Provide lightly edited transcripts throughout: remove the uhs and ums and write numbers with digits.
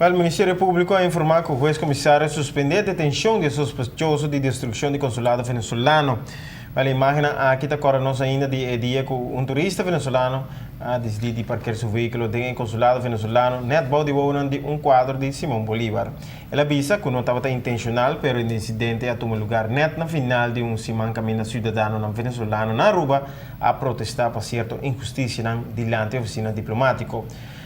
Wel, Ministerio Publico a informa cu hues comisario a suspende e detencion di e sospechoso di destruccion di consulado Venezolano. Wel, e imagennan aki ta corda nos ainda di e dia cu un turista Venezolano a dicidi di parkeer su vehiculo den e consulado Venezolano net bou di wounan di un cuadro di Simon Bolivar. El a bisa cu no tabata intencional, pero e incidente a tuma lugar net na final di un siman caminda ciudadanonan Venezolano na Aruba a protesta pa cierto inhusticianan dilanti oficina diplomatico.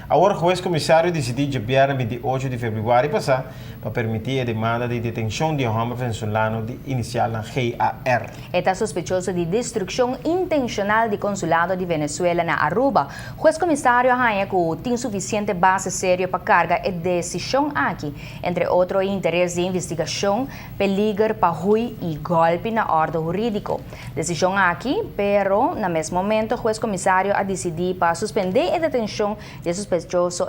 Awor hues comisario dicidi djabièrnè 28 di februari pasa pa permiti e demanda di detencion di e homber Venezolano di inicialnan GAR. E ta sospechoso di destruccion intencional di consulado di Venezuela na Aruba. Hues comisario a haña cu tin suficiente base serio pa carga e decision aki, entre otro e interes di investigacion, peliger pa huy y golpi na orde huridico. Decision aki, pero na mes momento hues comisario a dicidi pa suspende e detencion di e sospechoso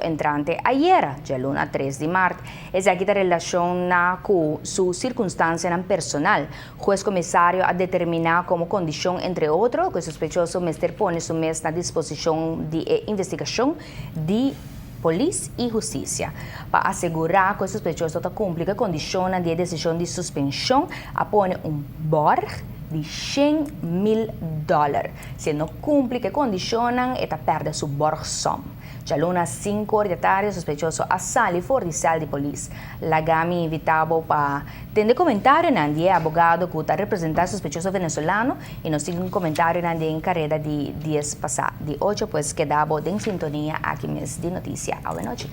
entrante ayera, djaluna 3 di maart. Esaki ta relaciona cu su circunstancianan personal. Hues comisario a determina como condicion, entre otro, cu e sospechoso mester pone su mes na disposicion di e investigacion di polis y husticia. Pa asegura cu e sospechoso ta cumpli cu e condicionnan di e decision di suspension, a pone un borg di 100 mil dollar. Si no cumpli cu e condicionnan, e ta perde su borgsom. Djaluna 5 or di atardi, sospechoso a sali for di cel di polis. Laga mi invita bo pa tende comentarionan di abogado cu ta representa sospechoso Venezolano y nos tin un comentarionan den careda di 8:10, pues keda bo den sintonia aki mes di Noticia Awe Nochi.